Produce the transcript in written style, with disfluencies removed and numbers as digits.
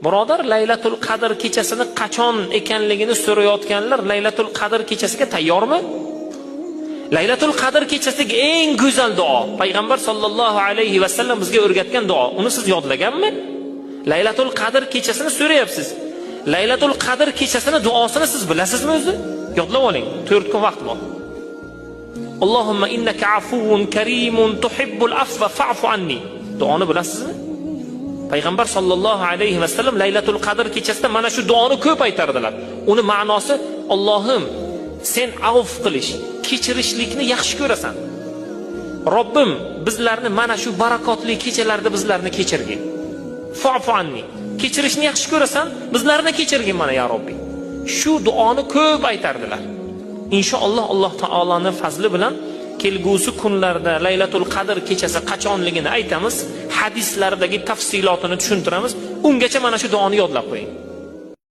Birodar, Laylatul Qadr kechasini qachon ekanligini so'rayotganlar Laylatul Qadr kechasiga tayyormi? Laylatul Qadr kechasidagi eng go'zal duo, payg'ambar sollallohu alayhi vasallam bizga o'rgatgan duo. Uni siz yodlaganmi? Laylatul Qadr kechasini so'rayapsiz. Laylatul Qadr kechasini duosini siz bilasizmi o'zi? Yodlab oling, 4 kun vaqt bor. Allohumma innaka afuvun karimun tuhibbul afva fa'fu anni. Duoni bilasizmi? Payg'ambar sollallohu alayhi vasallam Laylatul Qadr kechasida mana shu duoni ko'p aytardilar. Uni ma'nosi: Allohim, sen avf qilish, kechirishlikni yaxshi ko'rasan. Robbim, bizlarni mana shu barakotli kechalarda bizlarni kechirgin. Fa'fu anni. Kechirishni yaxshi ko'rasan, bizlarni kechirgin mana ya Robbi. Shu duoni ko'p aytardilar. Inshaalloh Alloh taoloning fazli bilan kelgusi kunlarda Laylatul Qadr kechasi qachonligini aytamiz, hadislardagi tafsilotini tushuntiramiz. Ungacha mana shu duoni yodlab qo'ying.